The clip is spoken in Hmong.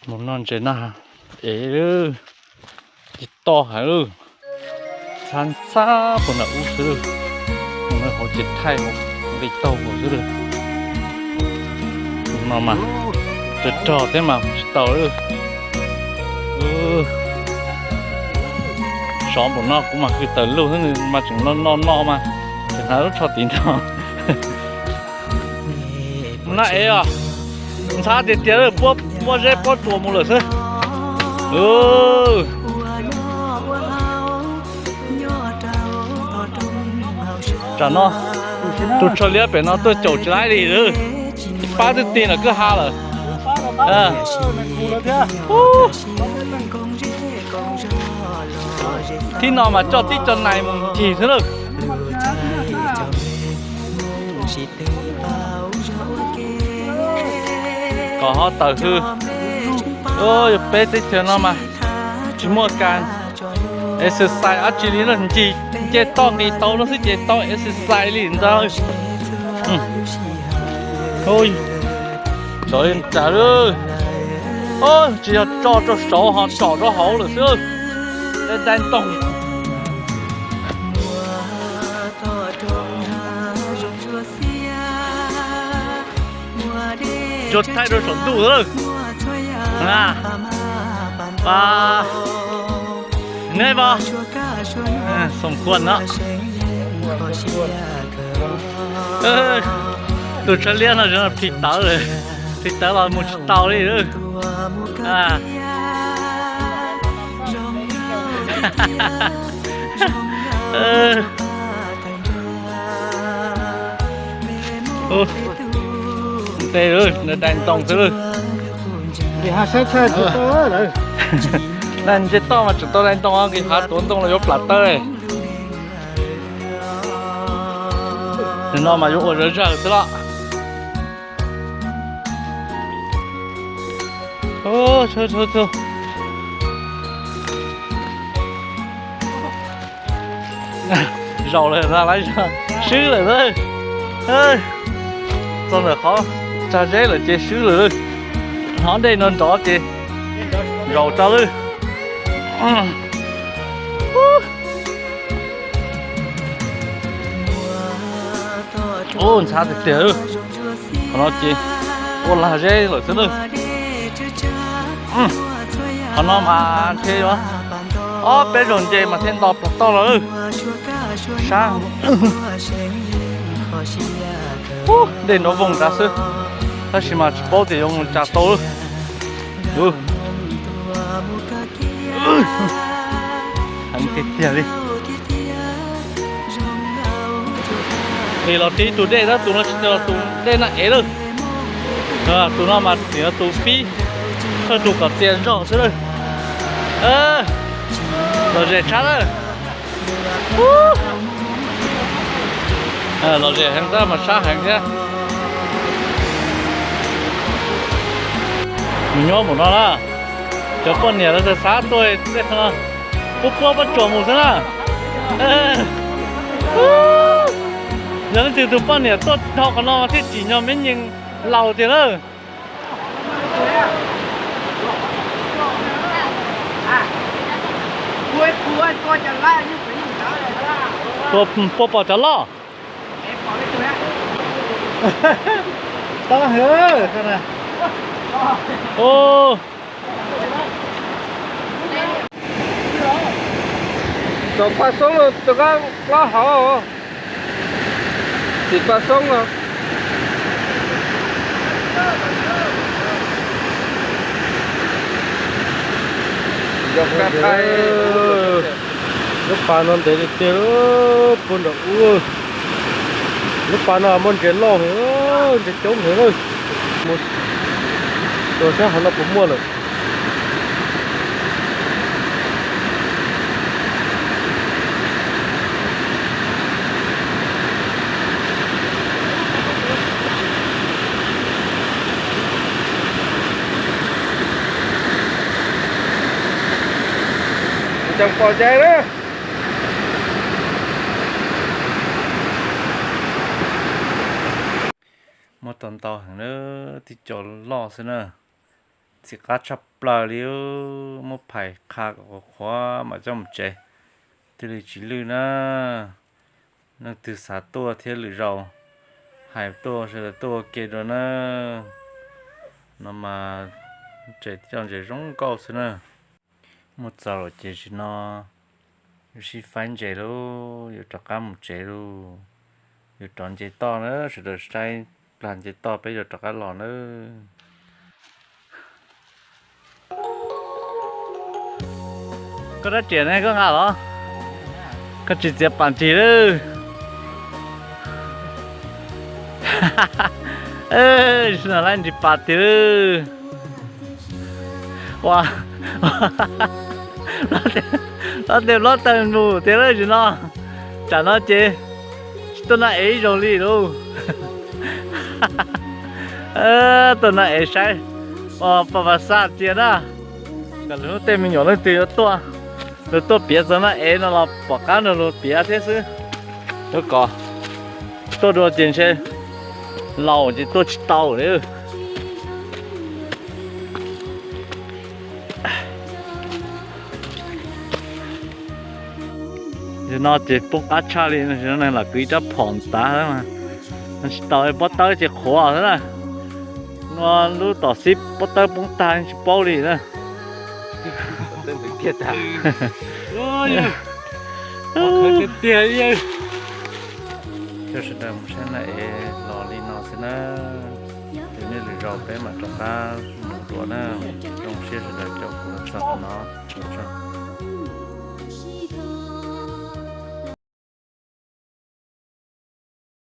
Mus noj ntses noj hav es lawm, ces toj heev lawm, ntxhab ntxhab puag nram ub xwb lawm. Mus noj hauv ces thaij hauv nqis taug hauv xwb lawm. No mas rog rog thiab mas tsis tau lawm. Sov npaum no kuv mas hwj tawm lug xwb, nws mas tseem noj noj noj mas tseem hnav lub tsho tid ntag. Mus noj es os, ntxhab tiag tiag lawm, puab zeb puab tsuas mus lawm xwb. Tsam no tus tsho liab pem no tuaj caum tsis laib li lawm, ib pab twb tig nram kwj ha lawm. Thib no mas coj tib co nais mus ncig xwb lawm. Kom ho tawm hws. Yog peb teb chaws no mas tsis muaj kas exercise dab tsi li no, ncig nce toj nqis taug no xwb ces tau exercise li ntag. Tsom li cas lawm, tsis yog tso rau saud ho tsom rau hauv lawm xwb. Dai dai ntoo. Tsuas thaij rau saum ntuj xwb. Neb pom, xom khuam no, tus tsho liab no phim tawv, phim tawv los mus tsis tau li. Nte, dai ntoo xwb. Nqis hav tsis tau, nqis hav tuav ntoo los yuav plam taw. Nim no mas yuav ua zom zaws xwb los. Zaum lawm, swb lawm. Txog ntawm qhov tsag zeb lawm ces swb lawm. Hnov dej no nrov ces zaum tso lawm. Ub, ntxhab tiag tiag. Qhov no ces ua lag zeb lawm xwb na. Qhov no mas ntshe yuav ob peb zaug nce mas thiaj nto plhuav toj los lawm. Sab, dej nrov voog tas xwb, tab sis mas tsis paub tias yuav mus cas tau lawm. Heev tiag tiag li. Es los tib tus dej tab tus no tsis tau tus dej no ev lawm. Tus no mas tseem yog tus pib, thawj tus kom txias zog xwb lawm. Los zem tshab lawm. Los zem heev tab mas sab heev thiab. Mus nyob mus no na, cov poj niam lawv xav xav tuaj tej qhov no, puab puab pob tsuas mus xwb na. Yog leej twg tus poj niam tuaj dhau qhov no thiaj tsim nyog me nyeeg laus tiag lawm. Puab pom cov loj. Cov paj xoob no rov qab plaub hauv. Tim paj xoob no. Lub pas no ntev tiag tiag, puag nram ub. Lub pas no muaj ntses loj heev, ntses coob heev lawm. Mus tuaj saib hauv no puas muaj lawm. Tseem pom ntses na. Muaj tau ntau heev na, tib co loj xwb na. Txiv qab tshaj plaws li, muab phais qha kom qhuav qhuav mam coj mus tsev, thiaj li tsis lwj na. Leej twg xav tuaj thiab lwm zaus hais tuaj sawv daws tuaj ua ke dua na. No mas tsev coj ntses zoo nkauj xwb na. Muaj txaus lawm ces tam sim no yuav sib faib ntses lauj, yuav rov qab mus tsev lauj. Yuav rov nce toj na, sawv daws saib plag nce toj peb yuav rov qab los na. Koj rab riam ne koj nqa los? Koj tsis txiav pas nrig lawm. Zaum no lawv nrig pas tiag lawm. Ua, hlob tes hlob taw mus tiag lawm zaum no. Tsam no ces tsis tuaj noj ev ib zaug li lauj. Tuaj noj ev saib, ua, pas pas xaj tiag na. Kom lwm hnub tej me nyuam leej twg yuav tuaj, lawv tuaj piav txog noj ev no los pom qab nrog luag piav thiab xwb. Yuav kom tuaj dua ces ntshe laus ces tuaj tsis tau li. Zaum no ces poob qab tshaj li, zaum no neeg lam kwv ib rab phom tav mas tsis tau, pob tawb ces qhuav xwb na. No lub tom xib pob tawb poob tag tsis paub li na. Coj sawv daws mus saib noj ev los li no xwb na. Ces nej lwm zaus peb mam rov qab mus dua na. Zoo siab sawv daws caum kuv los txog qhov no.